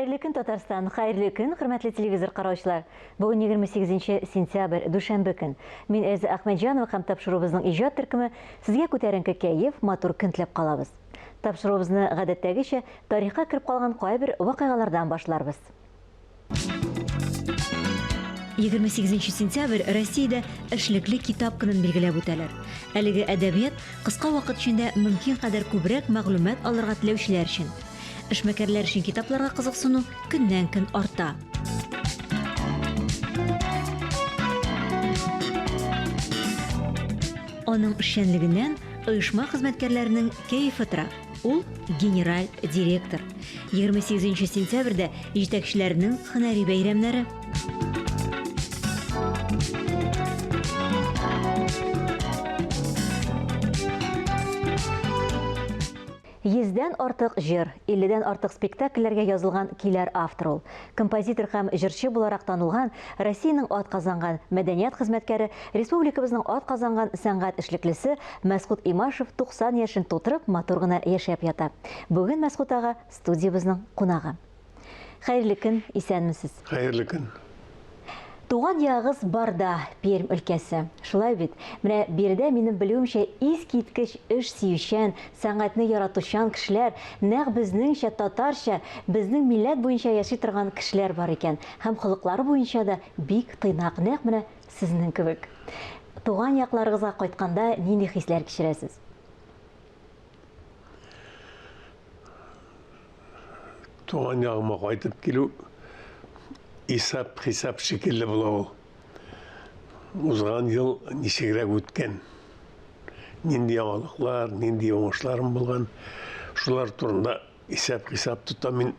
Хәерле көн, Татарстан! Хәерле көн, хөрмәтле телевизор караучылар! Бүген 28 сентябрь, дүшәмбе көн. Мин Эльза Әхмәтҗанова һәм тапшыруыбызның иҗат төркеме сезгә күтәренке кәеф, матур көн теләп калабыз. Тапшыруыбызны, гадәттәгечә, тарихка кереп калган кайбер вакыйгалардан башларбыз. 28 сентябрь Россиядә эшлекле китап көнен билгеләп үтәләр. Әлеге әдәбият кыска вакыт эчендә мөмкин кадәр күбрәк мәгълүмат алырга теләүчеләр өчен. Эшмәкәрләр өчен китапларга кызыксыну көннән-көн арта. Аның эшчәнлегеннән оешма хезмәткәрләренең кәефе тора. Ул генераль директор. 28 сентябрьдә җитәкчеләрнең һөнәри бәйрәмнәре. Йөздән артык җыр, илледән артык спектакльләргә язылган көйләр авторы ул. Композитор һәм җырчы буларак танылган, Россиянең атказанган мәдәният хезмәткәре, республикабызның атказанган сәнгать эшлеклесе Мәсгут Имашев 90 яшен тутырып, матур гына яшәп ята. Бүген Мәсгут ага студиябезнең кунагы. Хәерле көн, исәнмесез. Хәерле көн. Туган ягыгыз Барда, Пермь өлкәсе. Шулай бит? Менә биредә, минем белүемчә, искиткеч эш сөючән, сәнгатьне яратучан кешеләр, нәкъ безнеңчә, татарча, безнең милләт буенча яши торган кешеләр бар икән. Һәм холыклары буенча да бик тыйнак, нәкъ менә сезнең кебек. Туган якларыгызга кайтканда нинди хисләр кичерәсез? Туган ягыма кайтып килү исәп-хисап шикелле була ул. Узган ел ничегрәк үткән, нинди яңалыклар, нинди уңышларым булган, шулар турында исәп-хисап тотам мин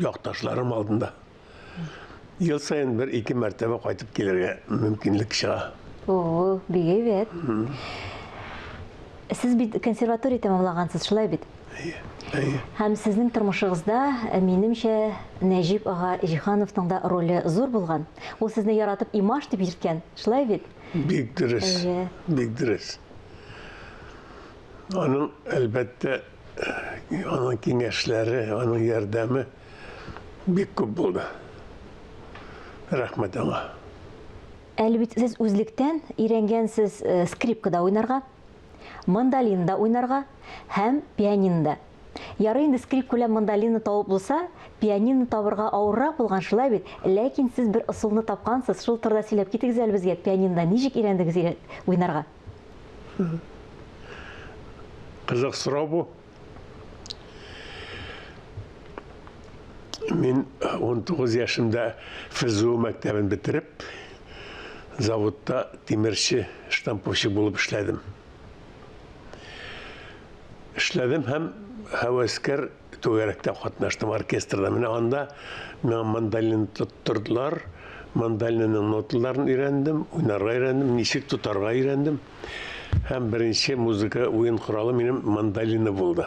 якташларым алдында. Ел саен бер-ике мәртәбә кайтып килергә мөмкинлек чыга. О, бик әйбәт. Сез бит консерватория тәмамлагансыз, шулай бит? Әйе, әйе. Һәм сезнең тормышыгызда, э, минемчә, Нәҗип ага Җиһановның да роле зур булган. Ул сезне яратып Имаш дип йөрткән, шулай бит? Бик дөрес. Әйе. Бик дөрес. Аның, әлбәттә, аның киңәшләре, аның ярдәме Бик күп булды. Рәхмәт аңа. Әле бит сез үзлектән өйрәнгәнсез э, скрипкада уйнарга, мандолинда уйнарга һәм пианинода. Ярый инде скрипка белән мандолина табып булса, пианино табырга авыррак булган, шулай бит? Ләкин сез бер ысулны тапкансыз, шул турыда сөйләп китегез әле безгә, пианинода ничек өйрәндегез уйнарга? Кызык сорау бу. Мин 19 яшемдә ФЗУ мәктәбен бетереп, заводта тимерче, штамповщик булып эшләдем. Эшләдем һәм һәвәскәр түгәрәктә катнаштым оркестрда. Менә анда миңа мандолин тоттырдылар. Мандолинның ноталарын өйрәндем, уйнарга өйрәндем, ничек тотарга өйрәндем. Һәм беренче музыка уен коралы минем мандолина булды.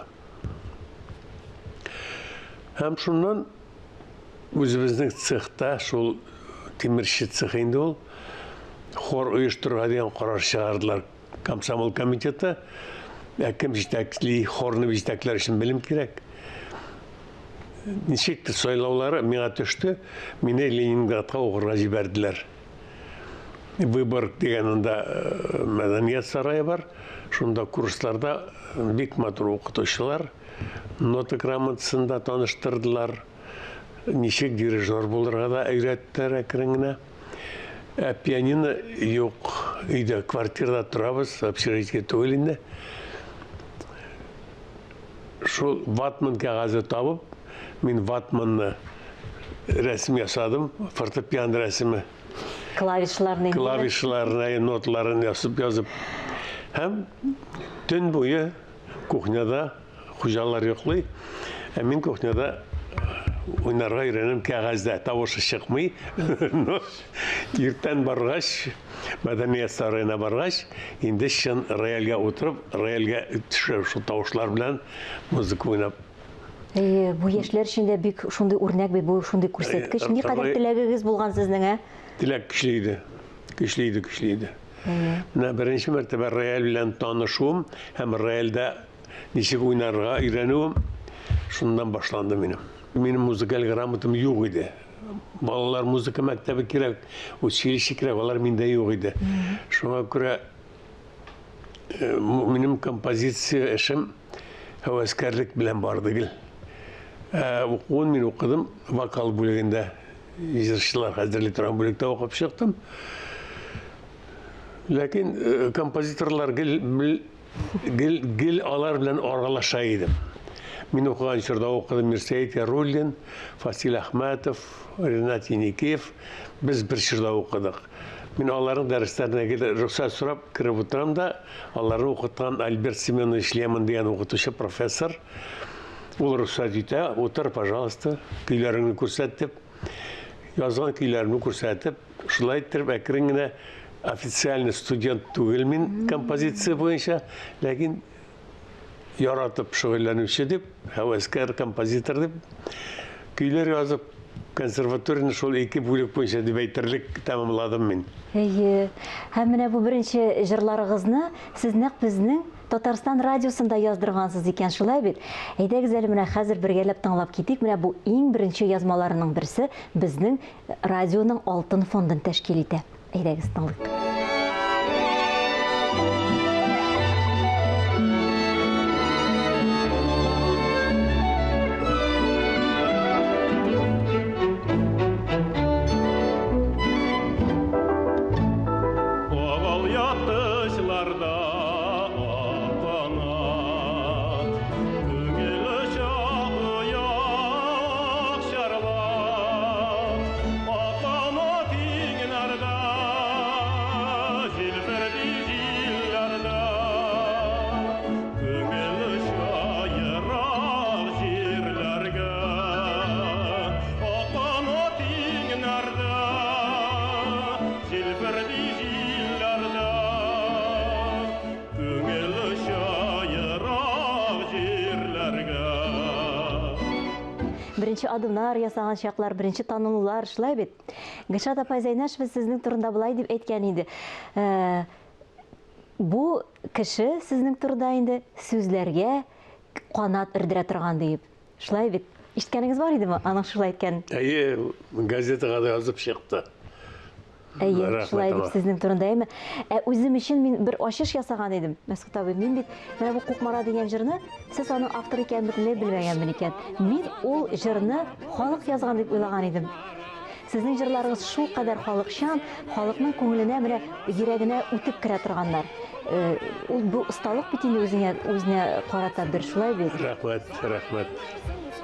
Һәм шуннан үзебезнең цехта, шул тимерче цехы инде ул, хор оештырырга дигән карар чыгардылар комсомол комитеты. Ә кем җитәкли, хорны җитәкләр өчен белем кирәк. Ничектер сайлаулары миңа төште, мине Ленинградка укырга җибәрделәр. Выборг дигән анда э, мәдәният сарае бар. Шунда курсларда бик матур укытучылар нота грамотасында таныштырдылар. Ничек дирижер булырга да өйрәттеләр әкрен генә. Ә пианино юк. Өйдә квартирада торабыз, общежитие түгел инде. Шул ватман кәгазе табып, мин ватманны рәсем ясадым, фортепиано рәсеме. Клавишларны. Клавишларны, ноталарын язып язып. Һәм төн буе кухняда хуҗалар йоклый, ә мин кухняда уйнарга өйрәнәм кәгазьдә, тавышы чыкмый. Но иртән баргач, мәдәният сараена баргач, инде чын рояльгә утырып, рояльгә төшә шул тавышлар белән музыка уйнап. Әйе, бу яшьләр өчен дә бик шундый үрнәк бит, бу шундый күрсәткеч. Никадәр теләгегез булган сезнең, ә? Теләк көчле иде. Көчле иде, көчле иде. Менә беренче мәртәбә рояль белән танышуым һәм рояльдә ничек уйнарга өйрәнүем шуннан башланды минем. Минем музыкаль грамотам юк иде. Балалар музыка мәктәбе кирәк, училище кирәк, алар миндә юк иде. Шуңа күрә э, минем композиция эшем һәвәскәрлек белән барды гел. Ә, укуын мин укыдым вокал бүлегендә. Җырчылар хәзерли торган бүлектә укып чыктым. Ләкин э, композиторлар гел Гел, гел алар белән аралаша идем. Мин укыган чорда укыдым Мирсәет Яруллин, Фасил Әхмәтов, Ренат Еникеев. Без бер чорда укыдык. Мин аларның дәресләренә гел рөхсәт сорап кереп утырам да, аларны укыткан Альберт Семенович Лемон дигән укытучы, профессор, ул рөхсәт итә, утыр, пожалуйста, көйләреңне күрсәт дип. Язган көйләремне күрсәтеп, Шулай иттереп, әкрен генә официальный студент түгел мин композиция буенча, ләкин яратып шөгыльләнүче дип, һәвәскәр композитор дип, көйләр язып, консерваторияне шул ике бүлек буенча дип әйтерлек тәмамладым мин. Әйе. Һәм менә бу беренче җырларыгызны сез нәкъ безнең Татарстан радиосында яздыргансыз икән, шулай бит? Әйдәгез әле менә хәзер бергәләп тыңлап китик. Менә бу иң беренче язмаларының берсе безнең радионың алтын фондын тәшкил итә. Әйдәгез, тыңлыйк. Беренче адымнар ясаган чаклар, беренче танылулар, шулай бит? Гөлшат апай Зәйнәшева сезнең турында болай дип әйткән иде. Э, бу кеше сезнең турында инде сүзләргә канат өрдерә торган диеп. Шулай бит? Ишеткәнегез бар идеме аның шулай әйткәнен? Әйе, газетага да язып чыкты. Әйе, шулай дип сезнең турында, әйме? Ә үзем өчен мин бер ачыш ясаган идем, Мәсгут абый. Мин бит менә бу Кукмара дигән җырны, сез аның авторы икәнен бөтенләй белмәгәнмен икән. Мин ул җырны халык язган дип уйлаган идем. Сезнең җырларыгыз шулкадәр халыкчан, халыкның күңеленә менә йөрәгенә үтеп керә торганнар. Э, ул бу осталык бит инде үзеңә үзенә карата бер шулай бит. Рәхмәт, рәхмәт.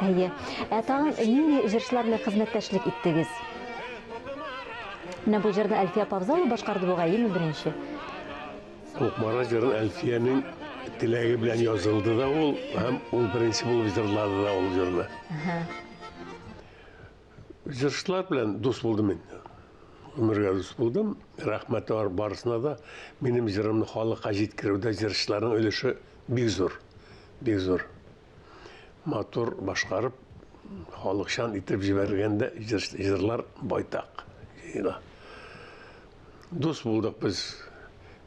Әйе. Ә тагын нинди җырчылар белән хезмәттәшлек иттегез? Менә бу җырны Әлфия апа Авзалова башкарды бугай, име беренче? Кукмара җырын Әлфиянең теләге белән язылды да ул, һәм ул беренче булып җырлады да ул җырны. Җырчылар белән дус булдым мин. Гомергә дус булдым. Рәхмәт алар барысына да. Минем җырымны халыкка җиткерүдә җырчыларның өлеше бик зур. Бик зур. Матур башкарып, халыкчан итеп җибәргән дә җырлар байтак җыела. Дус булдык без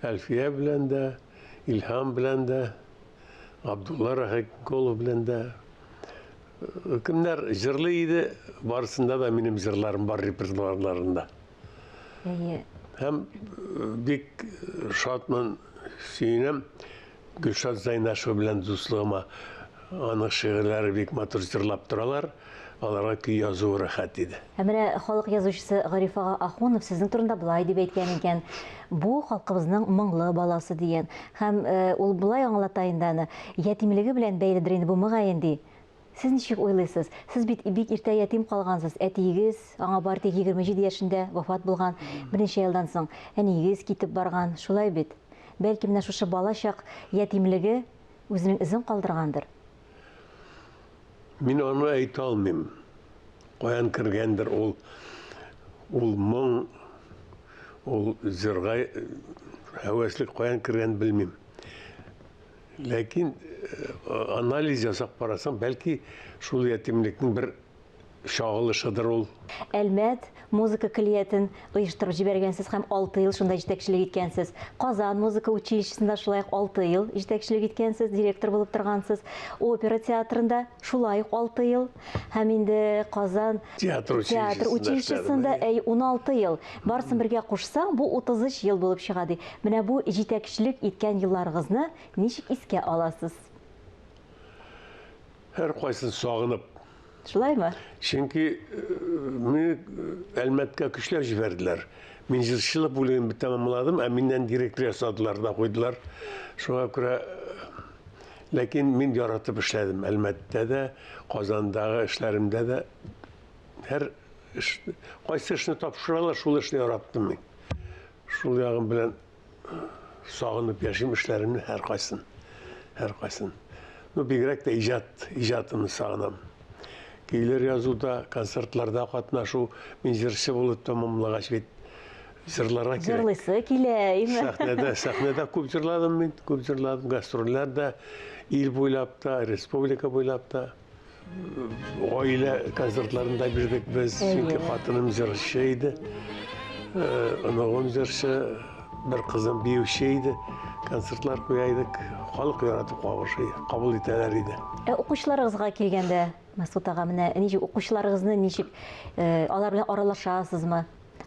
Әлфия белән дә, Илһам белән дә, Абдулла Рәхимколов белән дә. Кемнәр җырлый иде, барысында да минем җырларым бар репертуарларында. Әйе. Һәм бик шатмын, сөенәм. Гөлшат Зайнашева белән дуслыгыма. Аның шигырьләре бик матур җырлап торалар. Аларга көй язуы рәхәт иде. Ә менә халык язучысы Гариф ага Ахунов сезнең турында болай дип әйткән икән, Бу халкыбызның моңлы баласы дигән. Һәм ул болай аңлата инде аны, Ятимлеге белән бәйледер инде бу, мөгаен, ди. Сез ничек уйлыйсыз? Сез бит бик иртә ятим калгансыз. Әтиегез, аңа бары тик 27 яшендә вафат булган, берничә елдан соң әниегез китеп барган, шулай бит? Бәлки менә шушы балачак ятимлеге үзенең эзен калдыргандыр? Мин аны әйтә алмыйм. Каян кергәндер ул ул моң, ул җырга һәвәслек каян кергән белмим. Ләкин анализ ясап карасаң, бәлки шул ятимлекнең бер чагылышыдыр ул. Әлмәт музыка көллиятен оештырып җибәргәнсез һәм 6 ел шунда җитәкчелек иткәнсез. Казан музыка училищесында шулай ук 6 ел җитәкчелек иткәнсез, директор булып торгансыз. Опера театрында шулай ук 6 ел. Һәм инде Казан театр театр училищесында әй 16 ел. Барысын бергә кушсаң, бу 33 ел булып чыга ди. Менә бу җитәкчелек иткән елларыгызны ничек искә аласыз? Һәркайсын сагынып. Шулаймы? Чөнки мине Әлмәткә көчләп җибәрделәр. Мин җырчылык бүлеген тәмамладым, ә миннән директор ясадылар да куйдылар. Шуңа күрә ләкин мин яратып эшләдем. Әлмәттә дә, Казандагы эшләремдә дә һәр эш, кайсы эшне тапшыралар, шул эшне яраттым мин. Шул ягым белән Сагынып яшим эшләремне һәркайсын. Һәркайсын. Ну, бигрәк тә иҗат, иҗатымны сагынам. Көйләр язуда, концертларда катнашу. Мин җырчы булып тәмамлагач бит җырларга кирәк. Җырлыйсы килә, име? Сәхнәдә, сәхнәдә күп җырладым мин, күп җырладым. Гастрольләрдә, ил буйлап та, республика буйлап та. Гаилә концертларын да бирдек без, чөнки хатыным җырчы иде. Оныгым җырчы, бер кызым биюче иде. Концертлар куя идек, халык яратып кабул итәләр иде. Ә укучыларыгызга килгәндә, Мәсгут ага, менә ничек укучыларыгызны ничек алар белән аралашасызмы?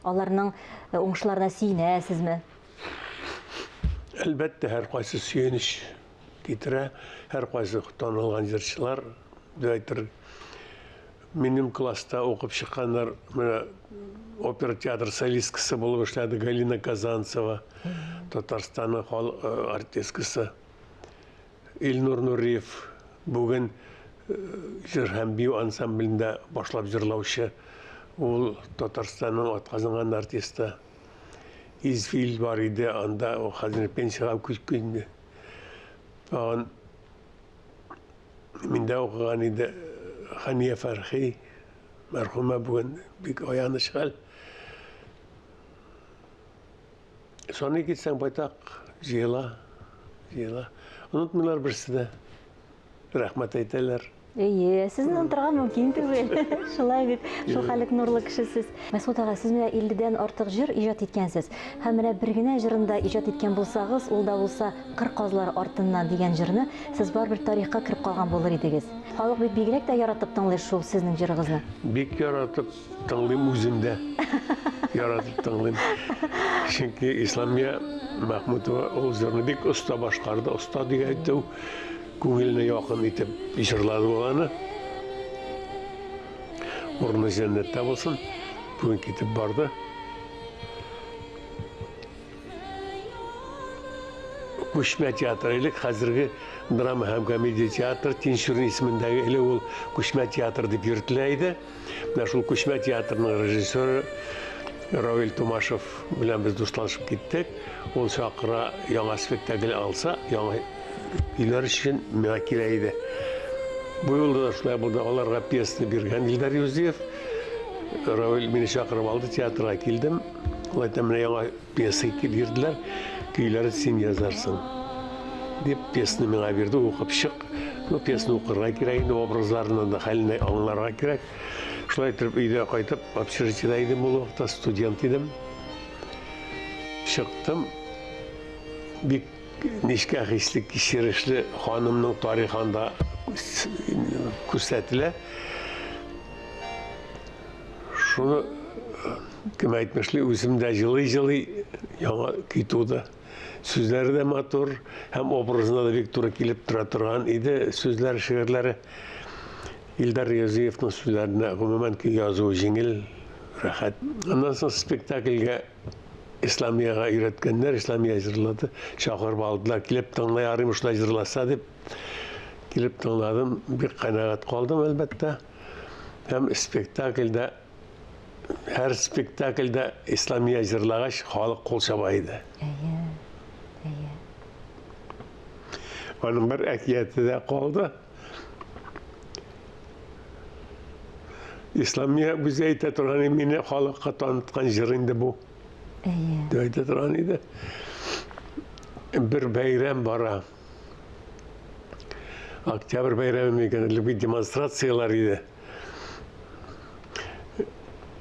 Аларның уңышларына сөенәсезме? Әлбәттә, һәркайсы сөенеч китерә. Һәркайсы танылган җырчылар, дип әйтер. Минем класста укып чыкканнар, менә опера театр солисткасы булып эшләде Галина Казанцева, Татарстанның халык э, артисткасы. Илнур Нуриев бүген э, җыр һәм бию ансамблендә башлап җырлаучы. Ул Татарстанның атказанган артисты. Извил бар иде, анда ул хәзер пенсиягә күчкән инде. Тагын миндә укыган иде Хания Фәрхи, мәрхүмә бүген бик аяныч хәл. Саный китсәң байтак җыела, җыела. Онытмыйлар берсе дә. Рәхмәт әйтәләр. Әйе, сезне онытырга мөмкин түгел. Шулай бит, шул хәлек нурлы кеше сез. Мәсгут ага, сез менә 50-дән артык җыр иҗат иткәнсез. Һәм менә бер генә җырын да иҗат иткән булсагыз, ул да булса Кыр казлары артыннан дигән җырны, сез барыбер тарихка кереп калган булыр идегез. Халык бит бигрәк тә яратып тыңлый шул сезнең җырыгызны. Бик яратып тыңлыйм үзем дә. Яратып тыңлыйм. Чөнки Исламия Мәхмүтова ул җырны бик оста башкарды. Оста дигән әйтү күңеленә якын итеп җырлады ул аны. Урыны җәннәттә булсын. Бүген китеп барды. Күчмә театр элек хәзерге драма һәм комедия театры Тинчурин исемендәге элек ул күчмә театр дип йөртелә иде. Менә шул күчмә театрның режиссеры Равил Тумашев белән без дуслашып киттек. Ул чакыра яңа спектакль алса, яңа көйләр өчен миңа килә иде. Бу юлда да шулай булды. Аларга пьесаны биргән Илдар Юзиев. Равил мине чакырып алды, театрга килдем. Ул әйтә, менә яңа пьеса бирделәр, көйләрен син язарсың. Дип пьесаны миңа бирде, укып чык. Ну, пьесаны укырга кирәк инде, образларны да хәленә аңларга кирәк. Шулай итеп өйдә кайтып, общежитиедә идем ул вакытта, студент идем. Чыктым. Бик нечкә хисле, кичерешле ханымның тарихы анда күрсәтелә. Шуны кем әйтмешли, үзем дә җылый-җылый яңа көй туды. Сүзләре дә матур һәм образына да бик туры килеп тора торган иде сүзләре, шигырьләре. Илдар Язиевның сүзләренә гомумән көй язуы җиңел, рәхәт. Аннан соң спектакльгә Исламиягә өйрәткәннәр, Исламия җырлады, чакырып алдылар, килеп тыңлый ярыймы шулай җырласа дип. Килеп тыңладым, бик канәгать калдым, әлбәттә. Һәм спектакльдә һәр спектакльдә Исламия җырлагач, халык кул чаба иде. Әйе. Әйе. Аның бер әкияте дә калды. Исламия үзе әйтә торган иде, мине халыкка таныткан җыр инде бу. Әйе. Дип әйтә торган иде. Бер бәйрәм бара. Октябрь бәйрәме микән, элек бит демонстрацияләр иде.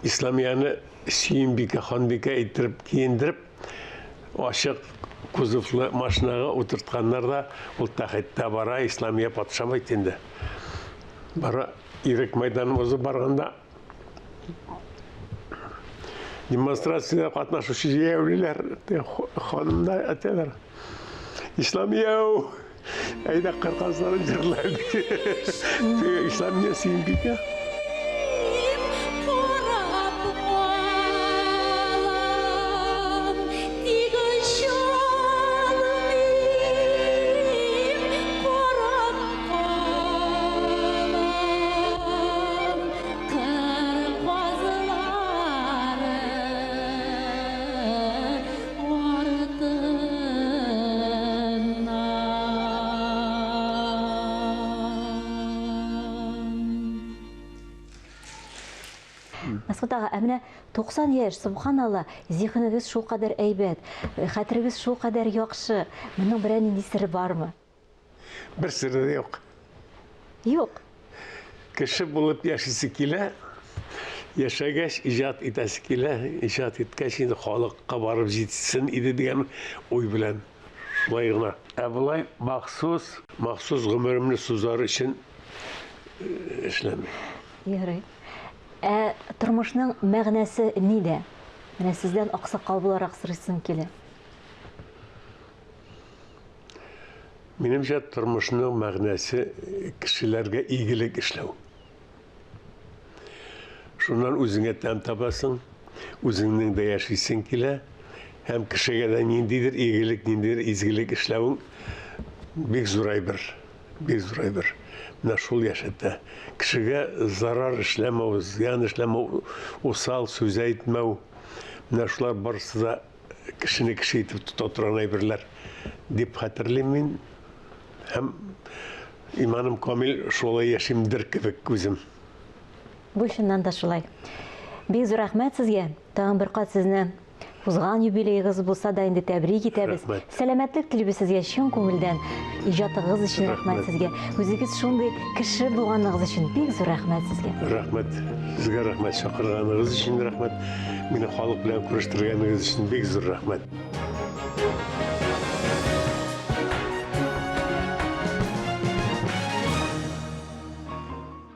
Исламияне Сөембикә ханбикә иттереп киендереп, ачык кузовлы машинага утыртканнар да, ул тәхеттә бара, Исламия патша бит инде. Бара, Ирек мәйданын узып барганда, демонстрациядә катнашучы җәяүлеләр, ханымнар әйтәләр, Исламия, әйдә кыр казларын җырла. Исламия Сөембикә. Мәсгут ага, ә менә 90 яшь, субханалла, зиһенегез шулкадәр әйбәт, хәтерегез шулкадәр яхшы. Моның берәр нинди сере бармы? Бер сере дә юк. Юк. Кеше булып яшисе килә. Яшәгәч, иҗат итәсе килә. Иҗат иткәч, инде халыкка барып җитсен иде дигән уй белән. Шулай гына. Ә болай махсус, махсус гомеремне сузар өчен э, эшләмим. Ярый. Ә тормышның мәгънәсе нидә? Менә сездән аксакал буларак сорыйсым килә. Минемчә, тормышның мәгънәсе кешеләргә игелек эшләү. Шуннан үзеңә тәм табасың, үзеңнең дә яшисең килә һәм кешегә дә ниндидер игелек, ниндидер изгелек эшләвең бик зур әйбер, бик зур әйбер. Менә шул яшәтә. Кешегә зарар эшләмәү, зыян эшләмәү, усал сүз әйтмәү, менә шулар барысы да кешене кеше итеп тота торган әйберләр дип хәтерлим мин. Һәм иманым камил, шулай яшимдер кебек үзем. Бу чыннан да шулай. Бик зур рәхмәт сезгә. Тагын бер кат сезне узган юбилеегыз булса да инде тәбрик итәбез. Рәхмәт. Сәламәтлек телибез сезгә чын күңелдән. Иҗатыгыз өчен рәхмәт Рәхмәт. сезгә. Үзегез шундый кеше булганыгыз өчен бик зур рәхмәт сезгә. Рәхмәт. Сезгә рәхмәт. Чакырганыгыз өчен рәхмәт. Мине халык белән күрештергәнегез өчен бик зур рәхмәт.